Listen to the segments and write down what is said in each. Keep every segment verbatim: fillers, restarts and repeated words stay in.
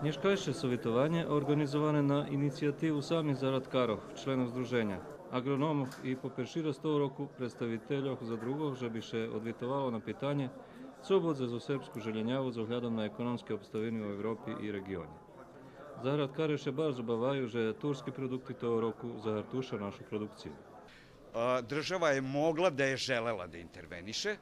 Нєшкайше совитованє орґанизоване на инициятиву самих заградкарох, членох здруженя, агрономох и по перши раз того року представительох задруґох, же би ше одвитовало на питанє цо будзе зоз сербску желєняву з оглядом на економски обставини у Европи и реґионє. Заградкаре ше барз обаваю же турски продукти того року загартуша нашу продукцию. A, država je mogla da je želela da interveniše,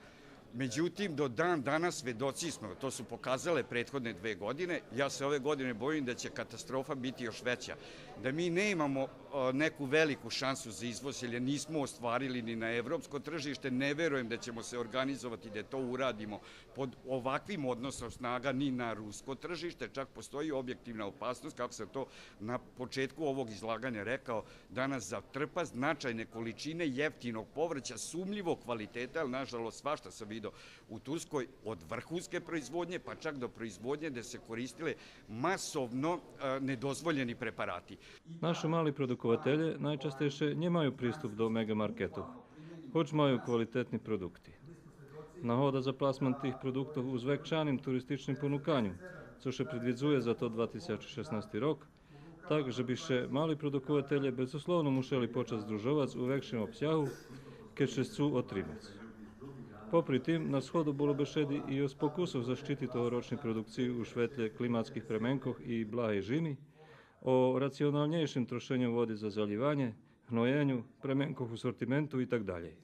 međutim, do dan danas svedoci smo, to su pokazale prethodne dve godine, ja se ove godine bojim da će katastrofa biti još veća, da mi nemamo, a, neku veliku šansu za izvoz, jer je nismo ostvarili ni na evropsko tržište, ne verujem da ćemo se organizovati da to uradimo pod ovakvim odnosom snaga ni na rusko tržište, čak postoji objektivna opasnost, kako sam to na početku ovog izlaganja rekao, da nas zatrpa značajne količine jeftinog povrća sumnjivog kvaliteta, jer nažalost svašta sam video u Turskoj, od vrhunske proizvodnje pa čak do proizvodnje gde se koristile masovno, e, nedozvoljeni preparati. Нашо мали продукователє найчастейше нємаю приступ до меґамаркетох, гоч маю квалитетни продукти. Нагода за пласман тих продуктох у звекшаним туристичним понуканю, цо ше предвидзує за тот два тисячи шеснасти рок, так же би ше мали продукователє безусловно мушели почац здружовац у векшим обсягу, кед ше сцу отримац. Попри тим, на сходу було бешеди и о спокусох защити тогорочней продукциї у шветлє климатских пременкох и благей жими, о рационалнєйшим трошеню води за залїванє, гноєню, пременкох у сортименту и так далєй.